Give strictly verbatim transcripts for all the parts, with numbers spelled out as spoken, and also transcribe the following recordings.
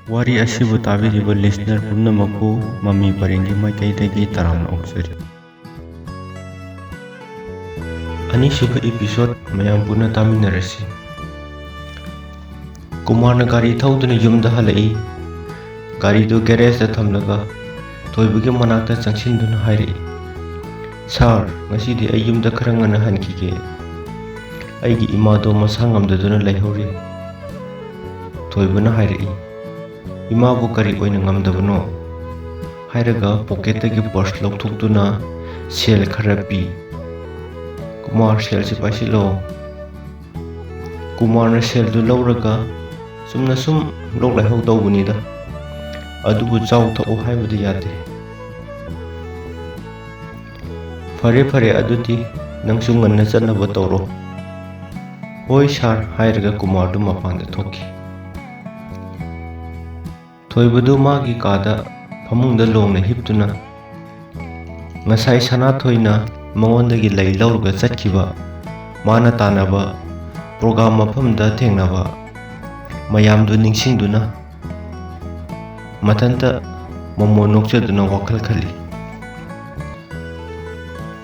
ꯋꯥꯔꯤ ꯑꯁꯤꯕꯨ ꯇꯥꯕꯤꯔꯤꯕ listener ꯄꯨꯝꯅꯃꯛꯄꯨ ꯃꯃꯤ ꯄꯔꯦꯡꯒꯤ ꯃꯥꯏꯀꯩꯗꯒꯤ ꯇꯔꯥꯝꯅ ꯑꯣꯛꯆꯔꯤ꯫ ꯑꯅꯤꯁꯨꯕ episode ꯃꯌꯥꯝ ꯄꯨꯟꯅ ꯇꯥꯃꯤꯟꯅꯔꯁꯤ꯫ ꯀꯨꯃꯥꯔꯅ ꯒꯥꯔꯤ ꯊꯧꯗꯨꯅ ꯌꯨꯝꯗ ꯍꯜꯂꯛꯏ꯫ ꯒꯥꯔꯤꯗꯨ garage ꯇ ꯊꯝꯂꯒ ꯊꯣꯏꯕꯒꯤ ꯃꯅꯥꯛꯇ ꯆꯪꯁꯤꯟꯗꯨꯅ ꯍꯥꯏꯔꯛꯏ, "Sir, ꯉꯁꯤꯗꯤ ꯑꯩ ꯌꯨꯝꯗ ꯈꯔ ꯉꯟꯅ ꯍꯟꯈꯤꯒꯦ꯫ ꯑꯩꯒꯤ ꯏꯃꯥꯗꯣ ꯃꯁꯥ ꯉꯝꯗꯗꯨꯅ ꯂꯩꯍꯧꯔꯤ꯫" ꯊꯣꯏꯕꯅ ꯍꯥꯏꯔꯛꯏ꯫ "ꯏꯃꯥꯕꯨ ꯀꯔꯤ ꯑꯣꯏꯅ ꯉꯝꯗꯕꯅꯣ?" ꯍꯥꯏꯔꯒ pocket ꯇꯒꯤ purse ꯂꯧꯊꯣꯛꯇꯨꯅ ꯁꯦꯜ ꯈꯔ ꯄꯤ꯫ "ꯀꯨꯃꯥꯔ, ꯁꯦꯜꯁꯤ ꯄꯥꯏꯁꯤꯜꯂꯣ꯫" ꯀꯨꯃꯥꯔꯅ ꯁꯦꯜꯗꯨ ꯂꯧꯔꯒ ꯆꯨꯝꯅ ꯁꯨꯝ ꯂꯣꯛ ꯂꯥꯏꯍꯧ ꯇꯧꯕꯅꯤꯗ, ꯑꯗꯨꯕꯨ ꯆꯥꯎ ꯊꯛꯎ ꯍꯥꯏꯕꯗꯤ ꯌꯥꯗꯦ꯫ "ꯐꯔꯦ, ꯐꯔꯦ, ꯑꯗꯨꯗꯤ ꯅꯪꯁꯨ ꯉꯟꯅ ꯆꯠꯅꯕ ꯇꯧꯔꯣ꯫" "ꯍꯣꯏ sir" ꯍꯥꯏꯔꯒ ꯀꯨꯃꯥꯔꯗꯨ ꯃꯄꯥꯟꯗ ꯊꯣꯛꯈꯤ꯫ ꯊꯣꯏꯕꯗꯨ ꯃꯥꯒꯤ ꯀꯥꯗ ꯐꯃꯨꯡꯗ ꯂꯣꯡꯅ ꯍꯤꯞꯇꯨꯅ ꯉꯁꯥꯏ ꯁꯅꯥꯊꯣꯏꯅ ꯃꯉꯣꯟꯗꯒꯤ ꯂꯩ ꯂꯧꯔꯒ ꯆꯠꯈꯤꯕ, ꯃꯥꯅ ꯇꯥꯟꯅꯕ program ꯃꯐꯝꯗ ꯊꯦꯡꯅꯕ ꯃꯌꯥꯝꯗꯨ ꯅꯤꯡꯁꯤꯡꯗꯨꯅ ꯃꯊꯟꯇ ꯃꯣꯃꯣꯟ ꯅꯣꯛꯆꯗꯨꯅ ꯋꯥꯈꯜ ꯈꯜꯂꯤ꯫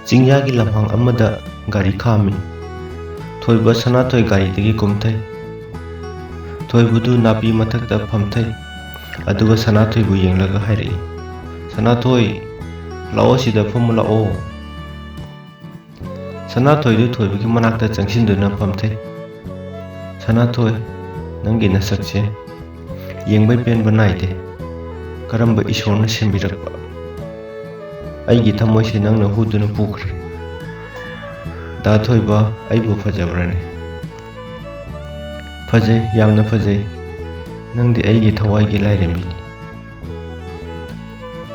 ꯆꯤꯡꯌꯥꯒꯤ ꯂꯝꯍꯥꯡ ꯑꯃꯗ ꯒꯥꯔꯤ ꯈꯥꯝꯃꯤ꯫ ꯊꯣꯏꯕ ꯁꯅꯥꯊꯣꯏ ꯒꯥꯔꯤꯗꯒꯤ ꯀꯨꯝꯊꯩ꯫ ꯊꯣꯏꯕꯗꯨ ꯅꯥꯄꯤ ꯃꯊꯛꯇ ꯐꯝꯊꯩ꯫ ꯑꯗꯨꯒ ꯁꯅꯥꯊꯣꯏꯕꯨ ꯌꯦꯡꯂꯒ ꯍꯥꯏꯔꯛꯏ, "ꯁꯅꯥꯊꯣꯏ, ꯂꯥꯛꯑꯣ, ꯁꯤꯗ ꯐꯝꯃꯨ ꯂꯥꯛꯑꯣ꯫" ꯁꯅꯥꯊꯣꯏꯗꯨ ꯊꯣꯏꯕꯒꯤ ꯃꯅꯥꯛꯇ ꯆꯪꯁꯤꯟꯗꯨꯅ ꯐꯝꯊꯩ꯫ "ꯁꯅꯥꯊꯣꯏ, ꯅꯪꯒꯤ ꯅꯁꯛꯁꯦ ꯌꯦꯡꯕꯩ ꯄꯦꯟꯕ ꯅꯥꯏꯗꯦ꯫ ꯀꯔꯝꯕ ꯏꯁꯣꯔꯅ ꯁꯦꯝꯕꯤꯔꯛꯄ? ꯑꯩꯒꯤ ꯊꯃꯣꯏꯁꯦ ꯅꯪꯅ ꯍꯨꯗꯨꯅ ꯄꯨꯈ꯭ꯔꯦ꯫ ꯗꯥ ꯊꯣꯏꯕ, ꯑꯩꯕꯨ ꯐꯖꯕ꯭ꯔꯅꯦ?" "ꯐꯖꯩ, ꯌꯥꯝꯅ ꯐꯖꯩ꯫ ꯅꯪꯗꯤ ꯑꯩꯒꯤ ꯊꯋꯥꯏꯒꯤ ꯂꯥꯏꯔꯦꯝꯕꯤꯅꯤ꯫"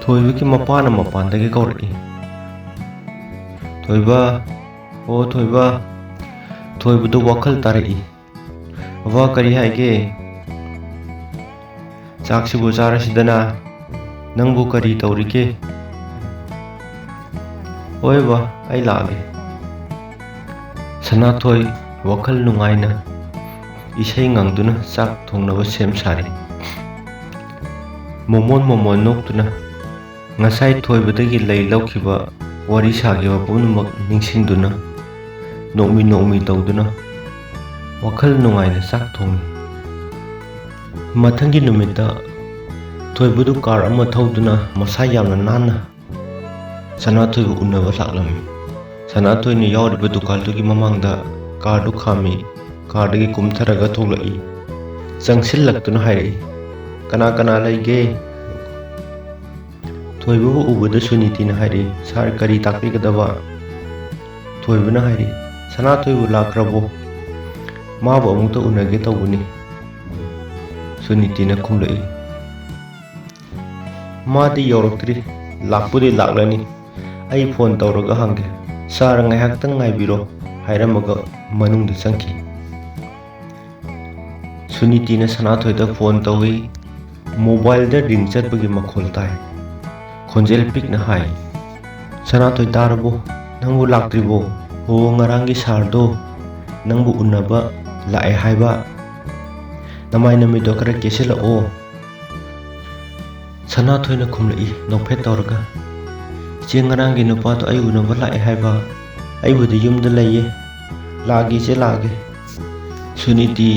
ꯊꯣꯏꯕꯒꯤ ꯃꯄꯥꯅ ꯃꯄꯥꯟꯗꯒꯤ ꯀꯧꯔꯛꯏ, "ꯊꯣꯏꯕ, ꯑꯣ ꯊꯣꯏꯕ!" ꯊꯣꯏꯕꯗꯨ ꯋꯥꯈꯜ ꯇꯥꯔꯛꯏ꯫ "ꯕꯕꯥ, ꯀꯔꯤ ꯍꯥꯏꯒꯦ?" "ꯆꯥꯛꯁꯤꯕꯨ ꯆꯥꯔꯁꯤꯗꯅ꯫ ꯅꯪꯕꯨ ꯀꯔꯤ ꯇꯧꯔꯤꯒꯦ?" "ꯍꯣꯏ ꯕꯕꯥ, ꯑꯩ ꯂꯥꯛꯑꯒꯦ꯫" ꯁꯅꯥꯊꯣꯏ ꯋꯥꯈꯜ ꯅꯨꯡꯉꯥꯏꯅ ꯏꯁꯩ ꯉꯪꯗꯨꯅ ꯆꯥꯛ ꯊꯣꯡꯅꯕ ꯁꯦꯝ ꯁꯥꯔꯤ꯫ ꯃꯣꯃꯣꯟ ꯃꯣꯃꯣꯟ ꯅꯣꯛꯇꯨꯅ ꯉꯁꯥꯏ ꯊꯣꯏꯕꯗꯒꯤ ꯂꯩ ꯂꯧꯈꯤꯕ ꯋꯥꯔꯤ ꯁꯥꯈꯤꯕ ꯄꯨꯝꯅꯃꯛ ꯅꯤꯡꯁꯤꯡꯗꯨꯅ ꯅꯣꯛꯃꯤ ꯅꯣꯛꯃꯤ ꯇꯧꯗꯨꯅ ꯋꯥꯈꯜ ꯅꯨꯡꯉꯥꯏꯅ ꯆꯥꯛ ꯊꯣꯡꯉꯤ꯫ ꯃꯊꯪꯒꯤ ꯅꯨꯃꯤꯠꯇ ꯊꯣꯏꯕꯗꯨ ꯀꯥꯔ ꯑꯃ ꯊꯧꯗꯨꯅ ꯃꯁꯥ ꯌꯥꯝꯅ ꯅꯥꯟꯅ ꯁꯅꯥꯊꯣꯏꯕꯨ ꯎꯅꯕ ꯂꯥꯛꯂꯝꯃꯤ꯫ ꯁꯅꯥꯊꯣꯏꯅ ꯌꯥꯎꯔꯤꯕ ꯗꯨꯀꯥꯟꯗꯨꯒꯤ ꯃꯃꯥꯡꯗ ꯀꯥꯔꯗꯨ ꯈꯥꯝꯃꯤ꯫ ꯀꯥꯔꯗꯒꯤ ꯀꯨꯝꯊꯔꯒ ꯊꯣꯛꯂꯛꯏ꯫ ꯆꯪꯁꯤꯜꯂꯛꯇꯨꯅ ꯍꯥꯏꯔꯛꯏ, "ꯀꯅꯥ ꯀꯅꯥ ꯂꯩꯒꯦ?" ꯊꯣꯏꯕꯕꯨ ꯎꯕꯗ ꯁꯨꯅꯤꯇꯤꯅ ꯍꯥꯏꯔꯛꯏ, "ꯁꯥꯔ, ꯀꯔꯤ ꯇꯥꯛꯄꯤꯒꯗꯕ?" ꯊꯣꯏꯕꯅ ꯍꯥꯏꯔꯛꯏ, "ꯁꯅꯥꯊꯣꯏꯕꯨ ꯂꯥꯛꯈ꯭ꯔꯕꯣ? ꯃꯥꯕꯨ ꯑꯃꯨꯛꯇ ꯎꯅꯒꯦ ꯇꯧꯕꯅꯤ꯫" ꯁꯨꯅꯤꯇꯤꯅ ꯈꯨꯝꯂꯛꯏ, "ꯃꯥꯗꯤ ꯌꯧꯔꯛꯇ꯭ꯔꯤ, ꯂꯥꯛꯄꯨꯗꯤ ꯂꯥꯛꯂꯅꯤ꯫ ꯑꯩ ꯐꯣꯟ ꯇꯧꯔꯒ ꯍꯪꯒꯦ꯫ ꯁꯥꯔ, ꯉꯥꯏꯍꯥꯛꯇꯪ ꯉꯥꯏꯕꯤꯔꯣ," ꯍꯥꯏꯔꯝꯃꯒ ꯃꯅꯨꯡꯗ ꯆꯪꯈꯤ꯫ ꯁꯨꯅꯤꯇꯤꯅ ꯁꯅꯥꯊꯣꯏꯗ ꯐꯣꯟ ꯇꯧꯏ꯫ ꯃꯣꯕꯥꯏꯜꯗ ꯔꯤꯡ ꯆꯠꯄꯒꯤ ꯃꯈꯣꯜ ꯇꯥꯏ꯫ ꯈꯣꯟꯖꯦꯜ ꯄꯤꯛꯅ ꯍꯥꯏ, "ꯁꯅꯥꯊꯣꯏ, ꯇꯥꯔꯕꯣ? ꯅꯪꯕꯨ ꯂꯥꯛꯇ꯭ꯔꯤꯕꯣ? ꯑꯣ, ꯉꯔꯥꯡꯒꯤ ꯁꯥꯔꯗꯣ ꯅꯪꯕꯨ ꯎꯅꯕ ꯂꯥꯛꯑꯦ ꯍꯥꯏꯕ꯫ ꯅꯃꯥꯏ ꯅꯃꯤꯠꯇꯣ ꯈꯔ ꯀꯦꯁꯤꯜꯂꯛꯑꯣ꯫" ꯁꯅꯥꯊꯣꯏꯅ ꯈꯨꯝꯂꯛꯏ ꯅꯣꯛꯐꯦꯠ ꯇꯧꯔꯒ, "ꯏꯆꯦ, ꯉꯔꯥꯡꯒꯤ ꯅꯨꯄꯥꯗꯣ ꯑꯩ ꯎꯅꯕ ꯂꯥꯛꯑꯦ ꯍꯥꯏꯕ꯫ ꯑꯩꯕꯨꯗꯤ ꯌꯨꯝꯗ ꯂꯩꯌꯦ꯫ ꯂꯥꯛꯑꯒꯦ ꯏꯆꯦ, ꯂꯥꯛꯑꯒꯦ꯫" ꯁꯨꯅꯤꯇꯤ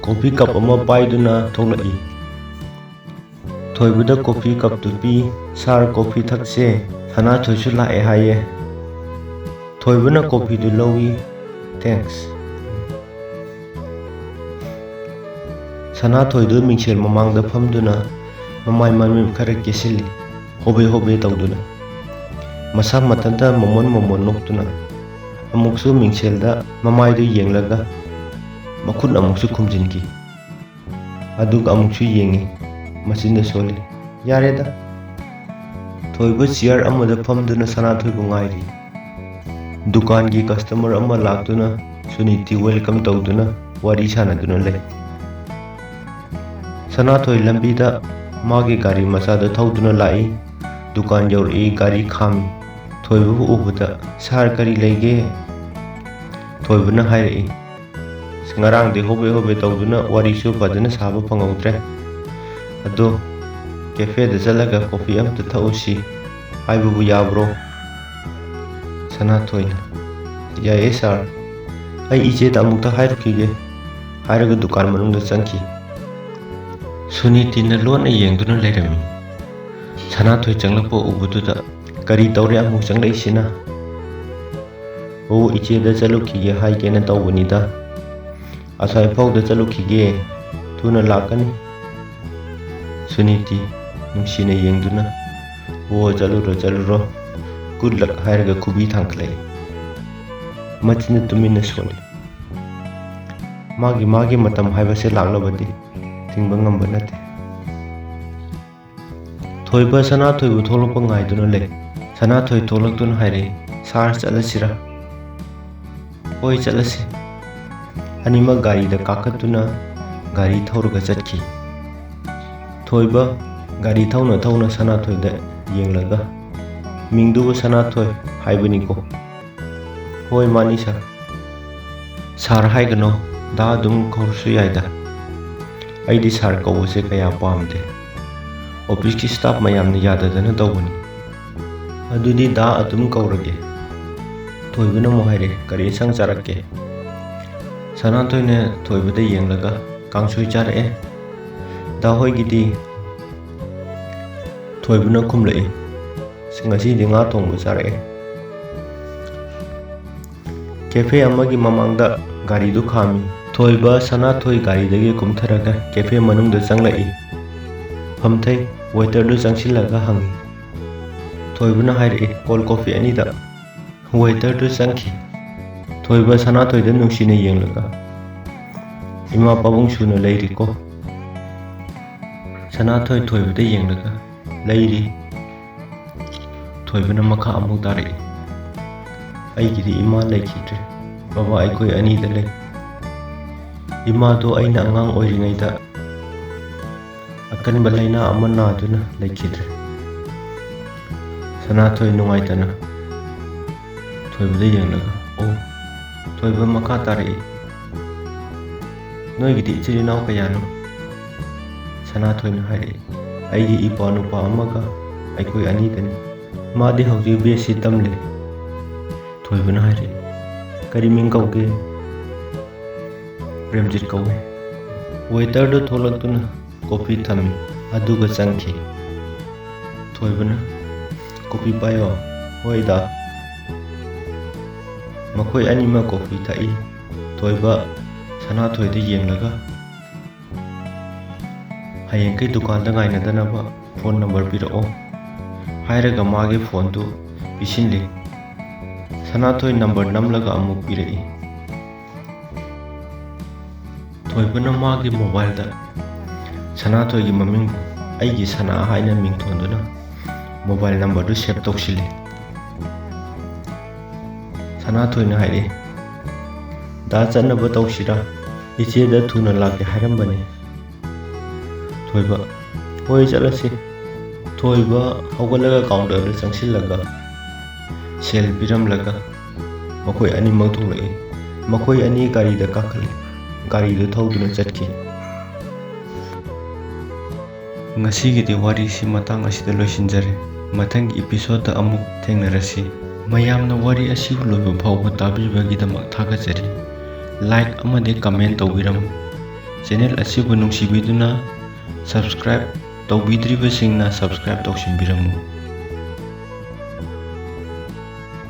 ꯀꯣꯐꯤ ꯀꯞ ꯑꯃ ꯄꯥꯏꯗꯨꯅ ꯊꯣꯛꯂꯛꯏ꯫ ꯊꯣꯏꯕꯗ ꯀꯣꯐꯤ ꯀꯞꯇꯨ ꯄꯤ꯫ "ꯁꯥꯔ, ꯀꯣꯐꯤ ꯊꯛꯁꯦ, ꯁꯅꯥꯊꯣꯏꯁꯨ ꯂꯥꯛꯑꯦ ꯍꯥꯏꯌꯦ꯫" ꯊꯣꯏꯕꯅ ꯀꯣꯐꯤꯗꯨ ꯂꯧꯏ꯫ "ꯊꯦꯡꯛꯁ꯫" ꯁꯅꯥꯊꯣꯏꯗꯨ ꯃꯤꯡꯁꯦꯜ ꯃꯃꯥꯡꯗ ꯐꯝꯗꯨꯅ ꯃꯃꯥꯏ ꯃꯃꯤꯠ ꯈꯔ ꯀꯦꯁꯤꯜꯂꯤ, ꯍꯣꯕꯦ ꯍꯣꯕꯦ ꯇꯧꯗꯨꯅ꯫ ꯃꯁꯥ ꯃꯊꯟꯇ ꯃꯣꯃꯣꯟ ꯃꯣꯃꯣꯟ ꯅꯣꯛꯇꯨꯅ ꯑꯃꯨꯛꯁꯨ ꯃꯤꯡꯁꯦꯜꯗ ꯃꯃꯥꯏꯗꯨ ꯌꯦꯡꯂꯒ ꯃꯈꯨꯠ ꯑꯃꯨꯛꯁꯨ ꯈꯨꯝꯖꯤꯟꯈꯤ꯫ ꯑꯗꯨꯒ ꯑꯃꯨꯛꯁꯨ ꯌꯦꯡꯉꯤ, ꯃꯆꯤꯟꯗ ꯁꯣꯜꯂꯤ꯫ "ꯌꯥꯔꯦꯗ꯫" ꯊꯣꯏꯕ ꯆꯤꯌꯔ ꯑꯃꯗ ꯐꯝꯗꯨꯅ ꯁꯅꯥꯊꯣꯏꯕꯨ ꯉꯥꯏꯔꯤ꯫ ꯗꯨꯀꯥꯟꯒꯤ ꯀꯁꯇꯃꯔ ꯑꯃ ꯂꯥꯛꯇꯨꯅ ꯁꯨꯅꯤꯇꯤ ꯋꯦꯜꯀꯝ ꯇꯧꯗꯨꯅ ꯋꯥꯔꯤ ꯁꯥꯟꯅꯗꯨꯅ ꯂꯩ꯫ ꯁꯅꯥꯊꯣꯏ ꯂꯝꯕꯤꯗ ꯃꯥꯒꯤ ꯒꯥꯔꯤ ꯃꯆꯥꯗ ꯊꯧꯗꯨꯅ ꯂꯥꯛꯏ꯫ ꯗꯨꯀꯥꯟ ꯌꯧꯔꯛꯏ, ꯒꯥꯔꯤ ꯈꯥꯝꯃꯤ꯫ ꯊꯣꯏꯕꯕꯨ ꯎꯕꯗ, "ꯁꯥꯔ, ꯀꯔꯤ ꯂꯩꯒꯦ?" ꯊꯣꯏꯕꯅ ꯍꯥꯏꯔꯛꯏ꯫ ꯉꯔꯥꯡꯗꯤ ꯍꯣꯕꯦ ꯍꯣꯕꯦ ꯇꯧꯗꯨꯅ ꯋꯥꯔꯤꯁꯨ ꯐꯖꯅ ꯁꯥꯕ ꯐꯪꯍꯧꯗ꯭ꯔꯦ꯫ ꯑꯗꯣ ꯀꯦꯐꯦꯗ ꯆꯠꯂꯒ ꯀꯣꯐꯤ ꯑꯃꯇ ꯊꯛꯎꯁꯤ ꯍꯥꯏꯕꯕꯨ ꯌꯥꯕ꯭ꯔꯣ?" ꯁꯅꯥꯊꯣꯏꯅ, "ꯌꯥꯏꯌꯦ ꯁꯥꯔ, ꯑꯩ ꯏꯆꯦꯗ ꯑꯃꯨꯛꯇ ꯍꯥꯏꯔꯨꯈꯤꯒꯦ" ꯍꯥꯏꯔꯒ ꯗꯨꯀꯥꯟ ꯃꯅꯨꯡꯗ ꯆꯪꯈꯤ꯫ ꯁꯨꯅꯤꯇꯤꯅ ꯂꯣꯟꯅ ꯌꯦꯡꯗꯨꯅ ꯂꯩꯔꯝꯃꯤ꯫ ꯁꯅꯥꯊꯣꯏ ꯆꯪꯂꯛꯄ ꯎꯕꯗꯨꯗ, "ꯀꯔꯤ ꯇꯧꯔꯦ ꯑꯃꯨꯛ ꯆꯪꯂꯛꯏꯁꯤꯅ?" "ꯑꯣ, ꯏꯆꯦꯗ ꯆꯠꯂꯨꯈꯤꯒꯦ ꯍꯥꯏꯒꯦꯅ ꯇꯧꯕꯅꯤꯗ꯫ ꯑꯁ꯭ꯋꯥꯏꯐꯥꯎꯗ ꯆꯠꯂꯨꯈꯤꯒꯦ, ꯊꯨꯅ ꯂꯥꯛꯀꯅꯤ"꯫ ꯁꯨꯅꯤꯇꯤ ꯅꯨꯡꯁꯤꯅ ꯌꯦꯡꯗꯨꯅ, "ꯑꯣ, ꯆꯠꯂꯨꯔꯣ, ꯆꯠꯂꯨꯔꯣ, ꯒꯨꯗ ꯂꯛ" ꯍꯥꯏꯔꯒ ꯈꯨꯕꯤ ꯊꯥꯡꯒꯠꯂꯛꯏ꯫ ꯃꯆꯤꯟꯗ ꯇꯨꯃꯤꯟꯅ ꯁꯣꯜꯂꯤ꯫ ꯃꯥꯒꯤ ꯃꯥꯒꯤ ꯃꯇꯝ ꯍꯥꯏꯕꯁꯦ ꯂꯥꯛꯂꯕꯗꯤ ꯊꯤꯡꯕ ꯉꯝꯕ ꯅꯠꯇꯦ꯫ ꯊꯣꯏꯕ ꯁꯅꯥꯊꯣꯏꯕꯨ ꯊꯣꯛꯂꯛꯄ ꯉꯥꯏꯗꯨꯅ ꯂꯩ꯫ ꯁꯅꯥꯊꯣꯏ ꯊꯣꯛꯂꯛꯇꯨꯅ ꯍꯥꯏꯔꯛꯏ, "ꯁꯥꯔ, ꯆꯠꯂꯁꯤꯔꯥ?" "ꯍꯣꯏ, ꯆꯠꯂꯁꯤ"꯫ ꯑꯅꯤꯃꯛ ꯒꯥꯔꯤꯗ ꯀꯥꯈꯠꯇꯨꯅ ꯒꯥꯔꯤ ꯊꯧꯔꯒ ꯆꯠꯈꯤ꯫ ꯊꯣꯏꯕ ꯒꯥꯔꯤ ꯊꯧꯅ ꯊꯧꯅ ꯁꯅꯥꯊꯣꯏꯗ ꯌꯦꯡꯂꯒ, "ꯃꯤꯡꯗꯨꯕꯨ ꯁꯅꯥꯊꯣꯏ ꯍꯥꯏꯕꯅꯤꯀꯣ?" "ꯍꯣꯏ, ꯃꯥꯅꯤ ꯁꯥꯔ"꯫ "ꯁꯥꯔ ꯍꯥꯏꯒꯅꯣ, ꯗꯥ ꯑꯗꯨꯝ ꯀꯧꯔꯁꯨ ꯌꯥꯏꯗ꯫ ꯑꯩꯗꯤ ꯁꯥꯔ ꯀꯧꯕꯁꯦ ꯀꯌꯥ ꯄꯥꯝꯗꯦ꯫ ꯑꯣꯐꯤꯁꯀꯤ ꯁ꯭ꯇꯥꯐ ꯃꯌꯥꯝꯅ ꯌꯥꯗꯗꯅ ꯇꯧꯕꯅꯤ꯫ ꯑꯗꯨꯗꯤ ꯗꯥ ꯑꯗꯨꯝ ꯀꯧꯔꯒꯦ"꯫ ꯊꯣꯏꯕꯅ ꯑꯃꯨꯛ ꯍꯥꯏꯔꯛꯑꯦ, "ꯀꯔꯤ ꯏꯟꯁꯥꯡ ꯆꯥꯔꯛꯀꯦ?" ꯁꯅꯥꯊꯣꯏꯅ ꯊꯣꯏꯕꯗ ꯌꯦꯡꯂꯒ, "ꯀꯥꯡꯁꯣꯏ ꯆꯥꯔꯛꯑꯦ꯫ ꯗꯥ ꯍꯣꯏꯒꯤꯗꯤ?" ꯊꯣꯏꯕꯅ ꯈꯨꯝꯂꯛꯏ, "ꯉꯁꯤꯗꯤ ꯉꯥ ꯊꯣꯡꯕ ꯆꯥꯔꯛꯑꯦ"꯫ ꯀꯦꯐꯦ ꯑꯃꯒꯤ ꯃꯃꯥꯡꯗ ꯒꯥꯔꯤꯗꯨ ꯈꯥꯝꯃꯤ꯫ ꯊꯣꯏꯕ ꯁꯅꯥꯊꯣꯏ ꯒꯥꯔꯤꯗꯒꯤ ꯀꯨꯝꯊꯔꯒ ꯀꯦꯐꯦ ꯃꯅꯨꯡꯗ ꯆꯪꯂꯛꯏ꯫ ꯐꯝꯊꯩ꯫ ꯋꯦꯇꯔꯗꯨ ꯆꯪꯁꯤꯜꯂꯒ ꯍꯪꯉꯤ꯫ ꯊꯣꯏꯕꯅ ꯍꯥꯏꯔꯛꯏ, "ꯀꯣꯜ ꯀꯣꯐꯤ ꯑꯅꯤꯗ"꯫ ꯋꯦꯇꯔꯗꯨ ꯆꯪꯈꯤ꯫ ꯊꯣꯏꯕ ꯁꯅꯥꯊꯣꯏꯗ ꯅꯨꯡꯁꯤꯅ ꯌꯦꯡꯂꯒ, "ꯏꯃꯥ ꯄꯥꯕꯨꯡ ꯁꯨꯅ ꯂꯩꯔꯤꯀꯣ?" ꯁꯅꯥꯊꯣꯏ ꯊꯣꯏꯕꯗ ꯌꯦꯡꯂꯒ, "ꯂꯩꯔꯤ"꯫ ꯊꯣꯏꯕꯅ ꯃꯈꯥ ꯑꯃꯨꯛ ꯇꯥꯔꯛꯏ, "ꯑꯩꯒꯤꯗꯤ ꯏꯃꯥ ꯂꯩꯈꯤꯗ꯭ꯔꯦ꯫ ꯕꯕꯥ ꯑꯩꯈꯣꯏ ꯑꯅꯤꯗ ꯂꯩ꯫ ꯏꯃꯥꯗꯣ ꯑꯩꯅ ꯑꯉꯥꯡ ꯑꯣꯏꯔꯤꯉꯩꯗ ꯑꯀꯟꯕ ꯂꯥꯏꯅꯥ ꯑꯃ ꯅꯥꯗꯨꯅ ꯂꯩꯈꯤꯗ꯭ꯔꯦ"꯫ ꯁꯅꯥꯊꯣꯏ ꯅꯨꯡꯉꯥꯏꯇꯅ ꯊꯣꯏꯕꯗ ꯌꯦꯡꯂꯒ, "ꯑꯣ"꯫ ꯊꯣꯏꯕ ꯃꯈꯥ ꯇꯥꯔꯛꯏ, "ꯅꯣꯏꯒꯤꯗꯤ ꯏꯆꯤꯜ ꯏꯅꯥꯎ ꯀꯌꯥꯅꯣ?" ꯁꯅꯥꯊꯣꯏꯅ ꯍꯥꯏꯔꯛꯏ, ꯑꯩꯒꯤ ꯏꯄ꯭ꯋꯥ ꯅꯨꯄꯥ ꯑꯃꯒ ꯑꯩꯈꯣꯏ ꯑꯅꯤꯗꯅꯤ꯫ ꯃꯥꯗꯤ ꯍꯧꯖꯤꯛ ꯕꯤ ꯑꯦꯁ ꯁꯤ ꯇꯝꯂꯤ꯫ ꯊꯣꯏꯕꯅ ꯍꯥꯏꯔꯛꯏ, "ꯀꯔꯤ ꯃꯤꯡ ꯀꯧꯒꯦ?" "ꯄ꯭ꯔꯦꯝꯖꯤꯠ ꯀꯧꯏ꯫" ꯋꯦꯇꯔꯗꯨ ꯊꯣꯛꯂꯛꯇꯨꯅ ꯀꯣꯐꯤ ꯊꯝꯃꯤ, ꯑꯗꯨꯒ ꯆꯪꯈꯤ꯫ ꯊꯣꯏꯕꯅ, "ꯀꯣꯐꯤ ꯄꯥꯏꯌꯣ꯫" "ꯍꯣꯏ ꯗꯥ꯫" ꯃꯈꯣꯏ ꯑꯅꯤꯃꯛ ꯀꯣꯐꯤ ꯊꯛꯏ꯫ ꯊꯣꯏꯕ ꯁꯅꯥꯊꯣꯏꯗ ꯌꯦꯡꯂꯒ, "ꯍꯌꯦꯡꯈꯩ ꯗꯨꯀꯥꯟꯗ ꯉꯥꯏꯅꯗꯅꯕ ꯐꯣꯟ ꯅꯝꯕꯔ ꯄꯤꯔꯛꯑꯣ" ꯍꯥꯏꯔꯒ ꯃꯥꯒꯤ ꯐꯣꯟꯗꯨ ꯄꯤꯁꯤꯜꯂꯤ꯫ ꯁꯅꯥꯊꯣꯏ ꯅꯝꯕꯔ ꯅꯝꯂꯒ ꯑꯃꯨꯛ ꯄꯤꯔꯛꯏ꯫ ꯊꯣꯏꯕꯅ ꯃꯥꯒꯤ ꯃꯣꯕꯥꯏꯜꯗ ꯁꯅꯥꯊꯣꯏꯒꯤ ꯃꯃꯤꯡ "ꯑꯩꯒꯤ ꯁꯅꯥ" ꯍꯥꯏꯅ ꯃꯤꯡ ꯊꯣꯟꯗꯨꯅ ꯃꯣꯕꯥꯏꯜ ꯅꯝꯕꯔꯗꯨ ꯁꯦꯚ ꯇꯧꯁꯤꯜꯂꯤ꯫ ꯁꯅꯥꯊꯣꯏꯅ ꯍꯥꯏꯔꯛꯏ, "ꯗꯥ, ꯆꯠꯅꯕ ꯇꯧꯁꯤꯔꯥ? ꯏꯆꯦꯗ ꯊꯨꯅ ꯂꯥꯛꯀꯦ ꯍꯥꯏꯔꯝꯕꯅꯤ꯫" ꯊꯣꯏꯕ, "ꯍꯣꯏ, ꯆꯠꯂꯁꯤ꯫" ꯊꯣꯏꯕ ꯍꯧꯒꯠꯂꯒ ꯀꯥꯎꯟꯇꯔꯗ ꯆꯪꯁꯤꯜꯂꯒ ꯁꯦꯜ ꯄꯤꯔꯝꯂꯒ ꯃꯈꯣꯏ ꯑꯅꯤꯃꯛ ꯊꯣꯛꯂꯛꯏ꯫ ꯃꯈꯣꯏ ꯑꯅꯤ ꯒꯥꯔꯤꯗ ꯀꯥꯈꯠꯂꯤ꯫ ꯒꯥꯔꯤꯗꯨ ꯊꯧꯗꯨꯅ ꯆꯠꯈꯤ꯫ ꯉꯁꯤꯒꯤꯗꯤ ꯋꯥꯔꯤꯁꯤ ꯃꯇꯥꯡ ꯑꯁꯤꯗ ꯂꯣꯏꯁꯤꯟꯖꯔꯦ꯫ ꯃꯊꯪꯒꯤ ꯏꯄꯤꯁꯣꯗꯇ ꯑꯃꯨꯛ ꯊꯦꯡꯅꯔꯁꯤ꯫ ꯃꯌꯥꯝꯅ ꯋꯥꯔꯤ ꯑꯁꯤꯕꯨ ꯂꯣꯏꯕ ꯐꯥꯎꯕ ꯇꯥꯕꯤꯕꯒꯤꯗꯃꯛ ꯊꯥꯒꯠꯆꯔꯤ꯫ ꯂꯥꯏꯛ ꯑꯃꯗꯤ ꯀꯃꯦꯟ ꯇꯧꯕꯤꯔꯝꯃꯨ꯫ ꯆꯦꯅꯦꯜ ꯑꯁꯤꯕꯨ ꯅꯨꯡꯁꯤꯕꯤꯗꯨꯅ ꯁꯕꯁꯀ꯭ꯔꯥꯏꯕ ꯇꯧꯕꯤꯗ꯭ꯔꯤꯕꯁꯤꯡꯅ ꯁꯕꯁꯀ꯭ꯔꯥꯏꯕ ꯇꯧꯁꯤꯟꯕꯤꯔꯝꯃꯨ꯫